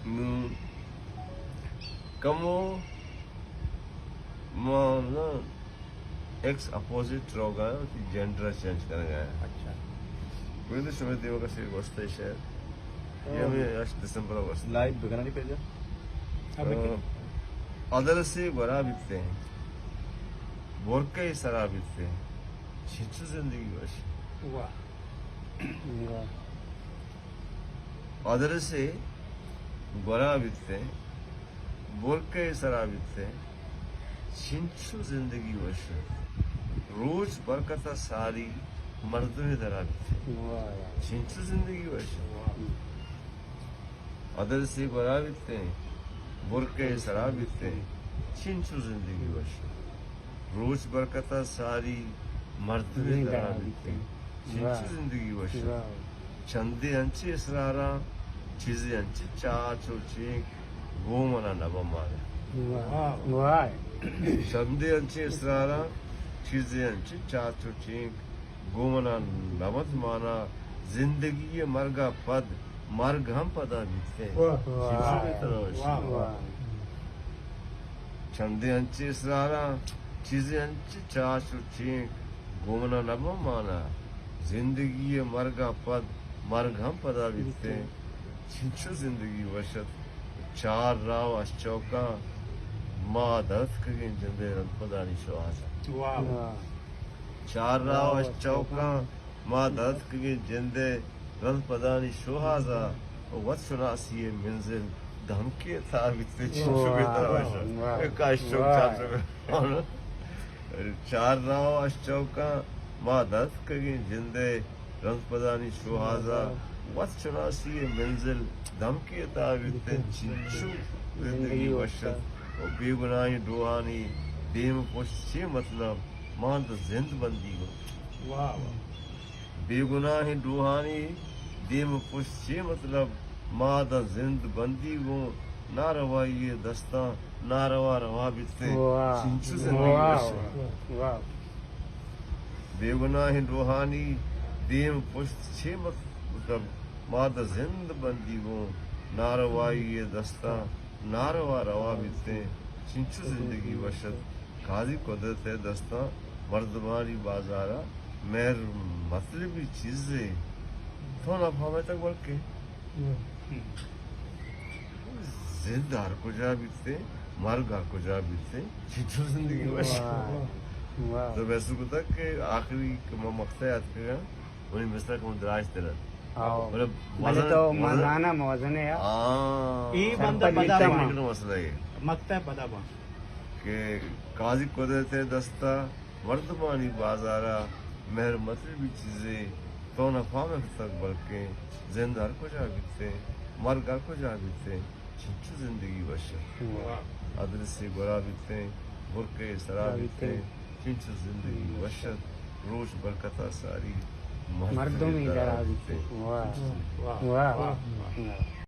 نوں کمو ما نا ایکس اپوزٹ روگا، وتی جینڈر چینج کرگا۔ اچھا۔ گوشت شمئے دیما کسے گوشتے شاید۔ یہ ہمیں اش دسمبر گوشت۔ لائیو بکنانی پیجا؟ ہاں، بکن۔ ادرسے گورا بیتے، برکے سرا بیتے، چنچو زندگی وش۔ واہ۔ واہ۔ ادرسے گورا بیتیں، برکے سرا بیتیں، چنچو زندگی وش۔ روچ برکت ء ساری مردمے درا بیتیں۔ واہ۔ چنچو زندگی وش۔ واہ۔ ادرسے گورا بیتیں، برکے سرا بیتیں، چنچو زندگی وش۔ روچ برکت ء ساری مردمے درا بیتیں۔ چنچو زندگی وش۔ واہ۔ چندے انچیں اسراراں، چیزے انچیں چاچ و چینک، گوں منا نباں مانا۔ واہ۔ واہ۔ چندے انچیں اسراراں، چیزے انچیں چاچ و چینک، گوں منا نبنت مانا۔ زندگی ء مرگ ء پد، مرگ ہم پدا بیتیں۔ واہ۔ چنچو بہتر وش۔ واہ۔ چندے انچیں اسراراں، چیزے انچیں چاچ و چینک، گوں منا نباں مانا۔ زندگی ء مرگ ء پد، مرگ ہم پدا بیتیں۔ چنچو زندگی وش ات۔ چار راہ و اش چوکاں، ما درتکگیں جندے رند پدانی شوہاز ء۔ واہ۔ واہ۔ چار راہ و اش چوکاں، ما درتکگیں جندے رند پدانی شوہاز ء، وت شناسی ء منزل دمکے ء تہا بیتیں۔ چنچو بہتر وش ات۔ واہ۔ اے کاش چوک واہ۔ چار چوک۔ چار راہ و اش چوکاں، ما درتکگیں جندے رند پدانی شوہاز ء، وت شناسی ء منزل دمکے ء تہا بیتیں۔ چنچو زندگی وش ات۔ و بے گناہیں ڈوہانی دیم پشت چے مطلب؟ ما داں زند بندیگ اوں۔ واہ واہ۔ بے گناہیں ڈوہانی دیم پشت چے مطلب؟ ما داں زند بندیگ اوں۔ ناروائی ء دستاں ناروا روا بیتیں۔ واہ۔ چنچو زندگی واہ۔ وش۔ واہ۔ بے گناہیں ڈوہانی دیم پشت چے مطلب؟ ما داں زند بندیگ اوں۔ ناروائی ء دستاں ناروا روا بیتیں۔ چنچو زندگی وش ات۔ قاضی قدرت ء دستاں مردمانی بازار ء مہر مطلبی چیزے۔ تو نہ پہمتگ بلکیں۔ زند ہر کجا بیتیں، مرگ ہر کجا بیتیں، چنچو زندگی وش۔ واہ۔ واہ۔ تو محسوس کتگ کہ آخری کہ من مقطع یاد کرگا، منی مصرع کمو دراج تر ات۔ ہاں۔ بلے بلے وزن، تو وزن۔ مزانہ موزن ہے۔ ہاں۔ اے بندہ سرپد پدا بیتا بان۔ مسئلہ ہے۔ مقطع پدا بان۔ کہ قاضی قدرت ء دستا مردمانی بازارا مہر مطلبی چیزے، تو نہ پہمتگ بلکیں۔ زند ہر کجا بیتیں، مرگ ہر کجا بیتیں، چنچو زندگی وش ات۔ واہ۔ ادرسے گورا بیتیں، برکے سرا بیتیں، چنچو زندگی وش ات۔ روچ برکتا ساری مردمے درا بیتیں۔ واہ۔ واہ۔ واہ۔